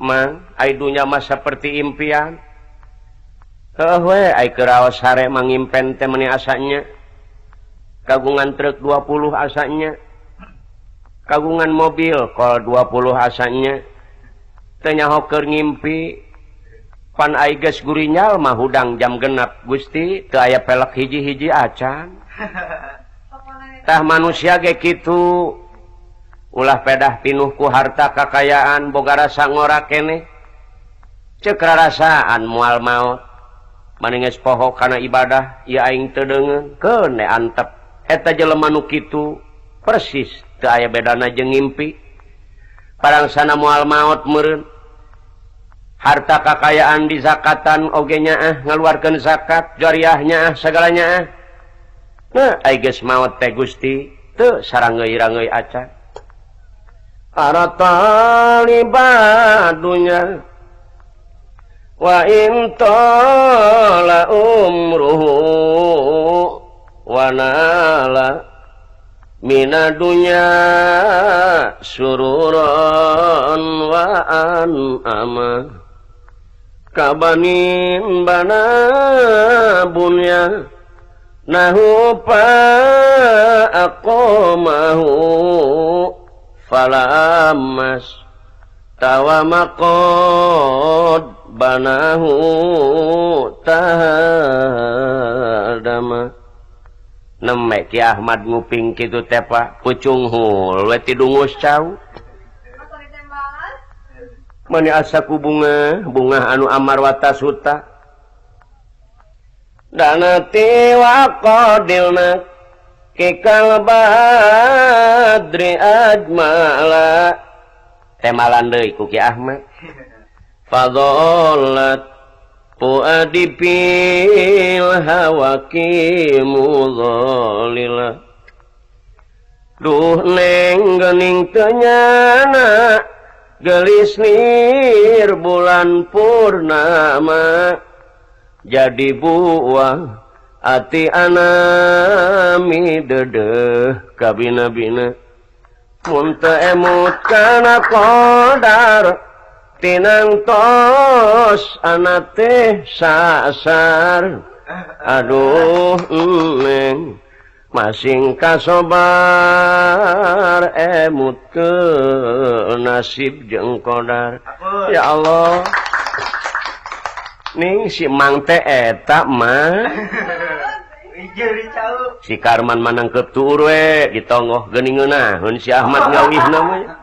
Mang ai dunya mah saperti impian. Heuh we ai keur raos sare mangimpen teh meuni asanya. Kagungan truk 20 asanya. Kagungan mobil kol 20 asanya. Teu nyaho keur ngimpi. Pan ai geus gurinyal mah hudang jam genap Gusti teu aya pelek hiji-hiji acan. Tah manusia ge kitu. Ulah pedah pinuh ku harta kakayaan boga rasa ngora keneh. Ceuk rarasaan moal maot. Mani geus poho kana ibadah ieu aing teu deungeun keun antep. Eta jelema nu kitu persis teu aya bedana jeung ngimpi. Parangsana moal maot meureun. Harta kakayaan di zakatan oge nyaah ngaluarkeun zakat jariah nyaah sagala nyaah. Nah ai geus maot teh Gusti teu sarangeuy-rangeuy acan. Para taliba dunya wa in tala umruhu wa nala mina dunya sururan wa an ama kabanin bana bunya nahu pa aqamahu falamas tawamaqad banahu tahadama. Neme Ki Ahmad nguping kitu teh Pak pucung hul we ti dungus cau. Mani asa ku bunga bunga anu amar watasuta dana ti waqadilna kikal badri ajmala temalan deui ku Ki Ahmad fadhallat fuadi fil hawaki mudhalila. Duh neng geuning teu nyana geulis nir bulan purnama jadi buah ati anami dedeh kabina-bina mun teu emut kana qadar tinang tos ana teh sasar. Aduh neng masing kasobar emut ke nasib jeung qadar. Ya Allah ning si Mang teh eta mah si Karman manangkep tuur we ditonggoh geuning ngeunaheun si Ahmad ngawihna mah.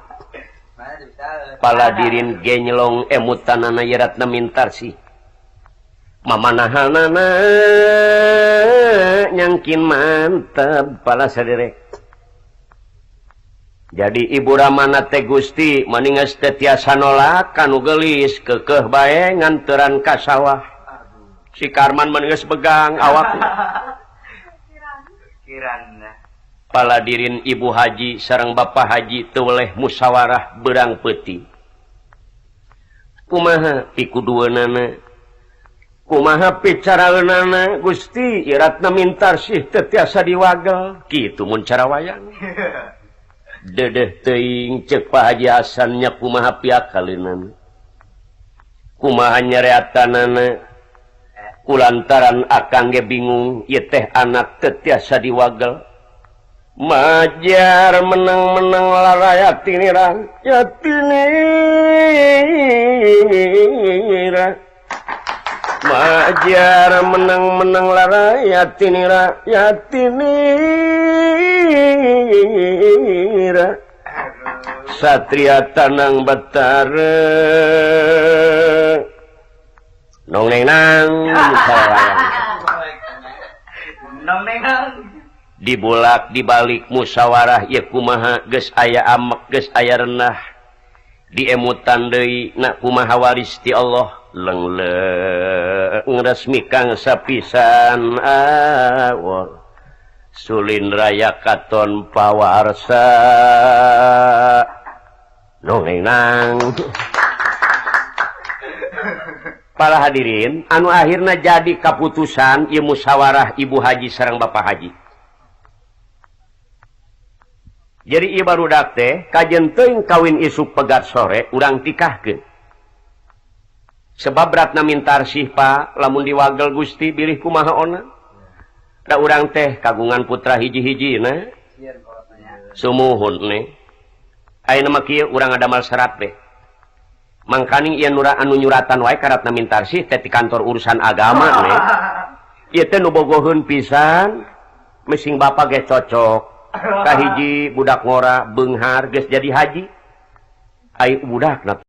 Paladirin genyelong emutanana yeratna mintarsih mamanahanana nyangkin mantap pala saderek. Jadi ibu Ramana teh Gusti maningas teh tiasa nolak kanu geulis keukeuh bae nganteran ka sawah. Si Karman maningas begang awakna. Paladirin ibu haji sareng bapak haji teu weleh musyawarah beurang peuting. Kumaha pikudueunana? Kumaha picaraeunana Gusti iratna mintarsih teu tiasa diwagel. Kitu mun cara wayang. Dedeh teuing ceuk Pak Haji Hasan nya kumaha piakaleunana. Kumaha nyareatanana? Kulantaran akang ge bingung ieu teh anak teu tiasa diwagel. Majar menang-menang laraya tinira ya tinira. Majar menang-menang laraya tinira ya tinira. Satria Tanang Betara nong neng nang nong neng nang. Dibulak dibalik musyawarah ye kumaha geus aya amek geus aya renah diemutan deui na kumaha waris ti Allah lengleng resmi kang sapisan awal sulin raya katon pawarsa nong neng nang. Para hadirin anu akhirna jadi kaputusan ieu musyawarah ibu haji sareng bapak haji. Jadi ieu barudak teh kajen teuing kawin isuk pegat sore urang tikahkeun. Sebab Ratna Mintarsih Pak lamun diwagel Gusti bilih kumaha ona. Da urang teh kagungan putra hiji-hiji na. Sumuhun nih. Ayeuna mah kieu urang ngadamal serat teh. Mangkaning ieu nura anu nyuratan wae ka Ratna Mintarsih teh ti kantor urusan agama nih. Ieu teh nu bogoheun pisan. Mesing bapa ge cocok. Kahiji budak ngora beunghar geus jadi haji. Ai budakna